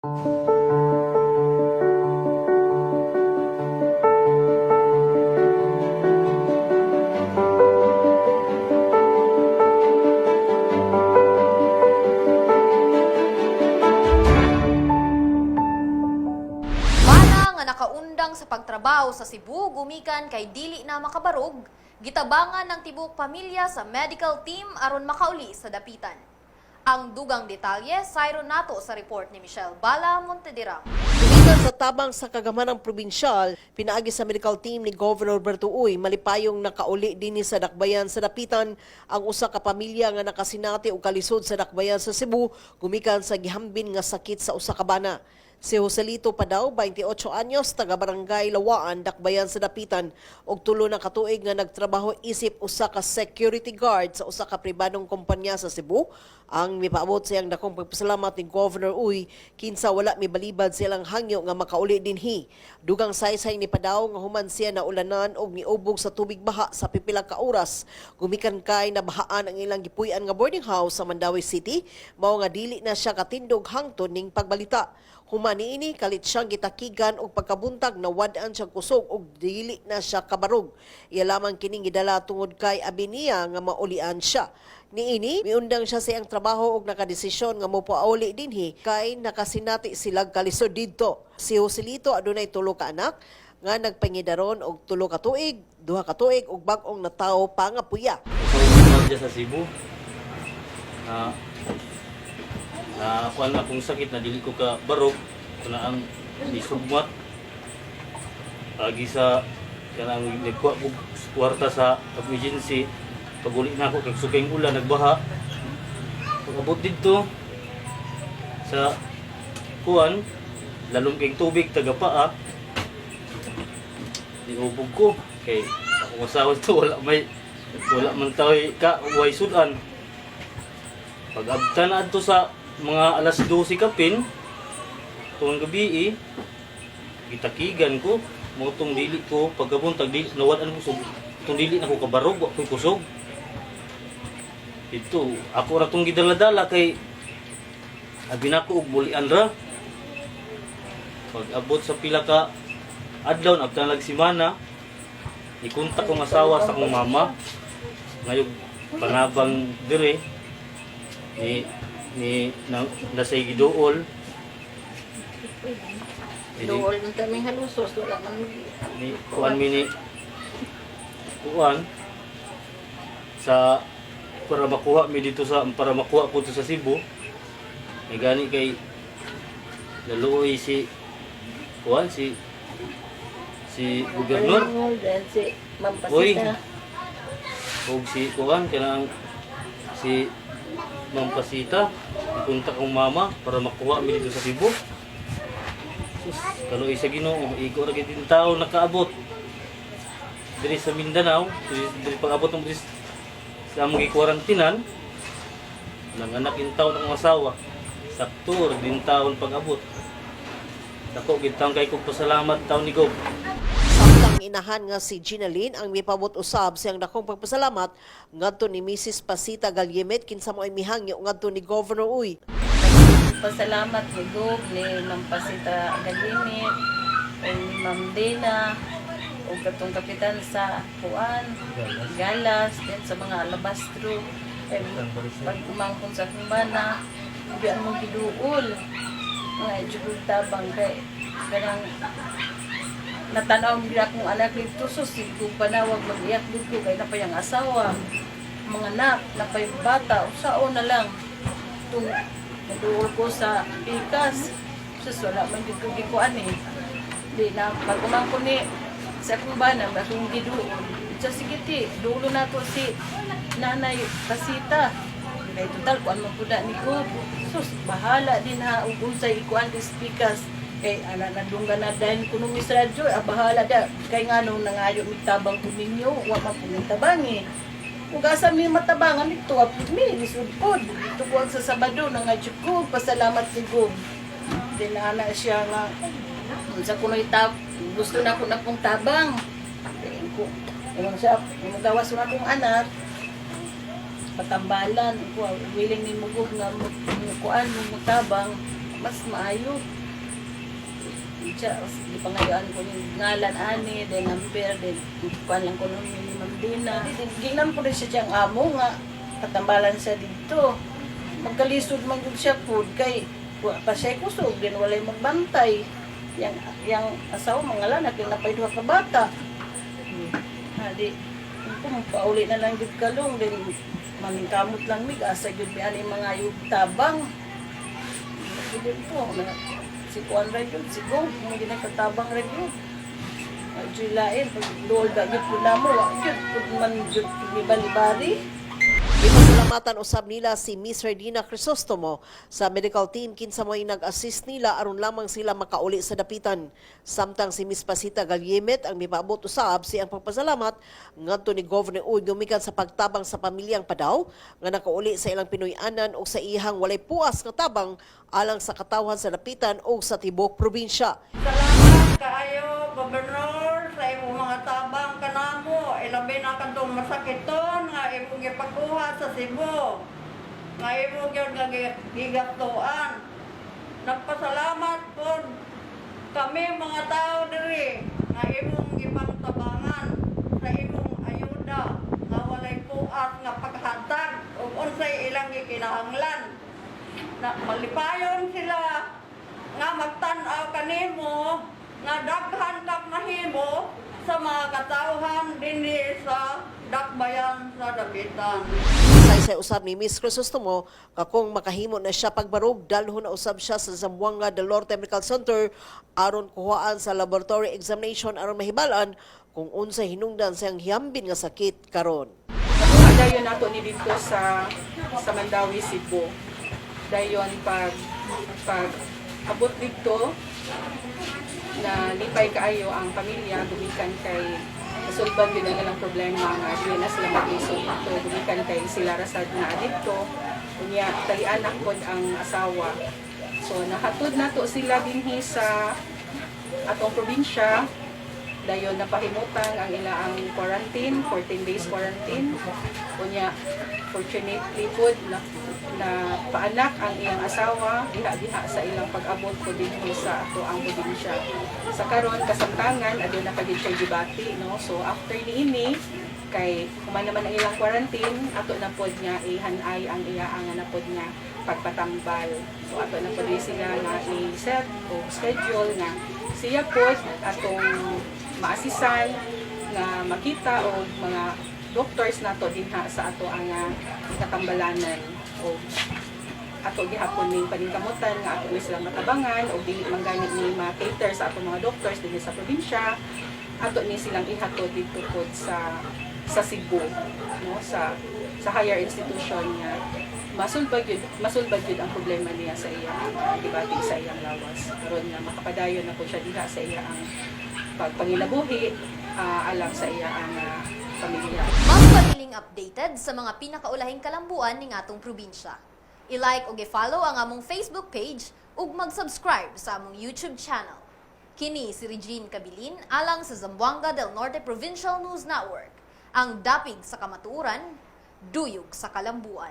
Bana nga nakaundang sa pagtrabaho sa Cebu gumikan kay dili na makabarog, gitabangan ng tibok pamilya sa medical team aron makauli sa Dapitan. Ang dugang detalye sayro nato sa report ni Michelle Bala Montederam. Gumikan sa tabang sa kagamanang probinsyal, pinaagi sa medical team ni Governor Berto Uy, malipayong nakauli dinhi sa Dakbayan sa Dapitan ang usa ka pamilya nga nakasinati og kalisod sa Dakbayan sa Cebu gumikan sa gihambin nga sakit sa usa ka bana. Si Joselito Padaw, 28 anyos, taga Barangay Lawaan, Dakbayan sa Dapitan, og tulo na katuig nga nagtrabaho isip usa ka security guard sa usa ka pribadong kumpanya sa Cebu. Ang mipaabot siyang dakong pagpasalamat ni Governor Uy, kinsa wala mibalibad silang hangyo nga makauli dinhi. Dugang saysay ni Padaw nga human siya naulanan og niubog sa tubig baha sa pipila ka oras. Gumikan kay nabahaan ang ilang gipuy-an nga boarding house sa Mandaue City, mao nga dili na siya katindog hangtod ning pagbalita. Human niini kalit siyang gitakigan og pagkabuntag nawad-an siyang kusog og dili na siya kabarog. Iya lamang kining gidala tungod kay abi niya nga maulian siya. Niini miundang siya sa iyang trabaho og nakadesisyon nga mopauli dinhi kay nakasinati silag kalisod didto. Si Joselito adunay tulo ka anak nga nagpangidaron og 3 ka tuig, 2 ka tuig ug bag-ong natawo pa nga puya. Sa hospital sa Cebu na na kuan akong sakit na dili ko ka barog kuna ang isugmat agi sa kanang nagkuha ko kwarta sa agency. Paguli na ako kag sukay ulan, nagbaha. Pag-abot didto sa kuan, lalom kay tubig taga paa, niubog ko kay akong asawa to wala may wala man taoy ka way sudan. Pag abta na adto sa mga alas 12 kapin tuwang gabi eh, gitakigan ko mo tong dili ko pagkabuntag dili nawad-an ko kusog, tong dili na ko kabarog, wa ko'y kusog. Ito ako ra tong gidala-dala kay abi nako og bulian ra. Pag abot sa pila ka adlaw, abta na simana, ikontak kong asawa sa akong mama ngayog panabang dire ni ni na, nasa giduol. Ni, Dool ng taming halusos, wala man. Ni kuan mi ni kuan sa para makuha mi dito sa para makuha ko dito sa Cebu. May gani kay naluoy si kuan si si gobernador Then si Ma'am Uy. Pasita. Og si kuan kanang si Ma'am Pasita, ikontak akong mama para makuha mi dito sa Cebu. Sus, kaluoy sa Ginoo, igo ra gyud din tao nakaabot diri sa Mindanao, diri, diri pag-abot ng diri sa among gikwarantinan, nanganak in taon akong asawa. Sakto ra din taon pag-abot. Dako gid taon kay kog pasalamat taon ni Gob. Samtang inahan nga si Gina Lynn ang mipabot usab siyang dakong pagpasalamat ngadto ni Mrs. Pasita Galyemet kinsa mo ay mihangyo ngadto ni Governor Uy. Pasalamat ni Gob, ni Ma'am Pasita Galimit, o ni Ma'am Dina, o katong kapitan sa Kuan, Galas, then sa mga alabastro. Eh, pag umangkon sa akong bana, hindi ang mong giduol. Mga jugul tabang kay kanang natanaw gid akong anak dito, so sige panawag mag-iyak dito kay napay ang asawa, mga anak, napay bata, usaon na lang tung naduol ko sa pikas. Sus, wala man gid ko gikuan eh. Di na pag umangkon ni sa akong bana akong giduol sa sige ti dulo na to si Nanay Pasita kay total kuan man pud na ni ko. Sus, bahala din ha ug unsay ikuan dis pikas kay ana nadunggan na dahil kuno mi sa radyo, ah, bahala da kay ngano nangayo mi tabang ko ninyo, wa man pud mi tabangi. Ug asa mi matabangan nito apod mi lisod pod dito ko ang sa Sabado nangadyo ko pasalamat ni Gob. Din ana siya nga unsa kunoy tab gusto na ko na pong tabang. Eh, ko ingon siya magawas na akong anak patambalan ko willing ni mugog nga mo kuan mo tabang. Mas maayo. Siya, gipangayuan ko yung ngalan ani, then number, then kuan lang ko nun ni Ma'am Dina. Ginan po rin siya siyang amo nga, katambalan siya dito. Magkalisod man gyud siya food kay wa pa siya kusog, din walay magbantay. Yang asawa mga lanak, yung napay duha ka bata. Hadi, kung pauli na lang gyud kalong, then maningkamot lang mig, asa gyud mi ani mga yug tabang. Gyud po, na, si Kuan ra gyud, si Gong, mo ginakatabang ra gyud. Medyo lain, pag duol ba gyud po namo, wa gyud pud man gyud bali-bali. Gipasalamatan usab nila si Miss Regina Crisostomo sa medical team kinsa mo'y nag-assist nila aron lamang sila makauli sa dapitan. Samtang si Miss Pasita Galyemet ang mipaabot usab siyang pagpasalamat ngadto ni Governor Uy gumikan sa pagtabang sa pamilyang Padaw nga nakauli sa ilang Pinoy-anan ug sa iyang walay puas nga tabang alang sa katawhan sa dapitan ug sa tibuok probinsya. Salamat kaayo, Gobernador, sa imong mga tabang kanamo. Ilabi na kadtong masakiton nga imong gipakuha sa Cebu. Nga imong gyud nga gigastuan. Nagpasalamat pod kami mga tao diri nga imong gipangtabangan sa imong ayuda nga walay puas nga paghatag ug unsay ilang gikinahanglan na malipayon sila nga magtan-aw kanimo nga daghan kang nahimo sa mga katawhan dinhi sa dakbayan sa Dapitan. Saysay usab ni Miss Crisostomo nga kung makahimo na siya pagbarog, dalhon na usab siya sa Zamboanga del Norte Medical Center aron kuhaan sa laboratory examination aron mahibal-an kung unsay hinungdan sa iyang hiyambin nga sakit karon. Nakuha dayon nato ni didto sa Mandaue, Cebu. Dayon pag abot didto na lipay kaayo ang pamilya gumikan kay nasulban gyud ang ilang problema nga dili na sila maglisod dito gumikan kay sila ra sad na didto, unya talianak pod ang asawa. So nahatod nato sila dinhi sa atong probinsya. Dayon napahimutang ang ilaang quarantine, 14 days quarantine. Unya fortunately pod na paanak ang iyang asawa diha-diha sa ilang pag-abot ko dinhi sa ato ang probinsya. Sa karon kasamtangan aduna pa gid siya gibati, no? So after niini kay human naman ang ilang quarantine, ato na pod nga ihanay ang iya ang na pod nga pagpatambal. So ato na pod sila nga i-set o schedule nga siya pod atong maasisan nga makita og mga doctors nato dinha sa ato ang katambalanan o ato gihapon ning paningkamutan nga ato ni silang matabangan o dili man gani ni ma-cater sa atong mga doctors dinhi sa probinsya, ato ni silang ihatod didto pod sa Cebu, no, sa higher institution nga masulbad gyud ang problema niya sa iyang gibati sa iyang lawas aron nga makapadayon na po siya diha sa iyang pagpanginabuhi alang sa iyang pamilya. Magpabiling updated sa mga pinakaulahing kalambuan ning atong probinsya. I-like ug i-follow ang among Facebook page ug mag-subscribe sa among YouTube channel. Kini si Regine Cabilin alang sa Zamboanga del Norte Provincial News Network. Ang dapig sa kamatuoran, duyog sa kalambuan.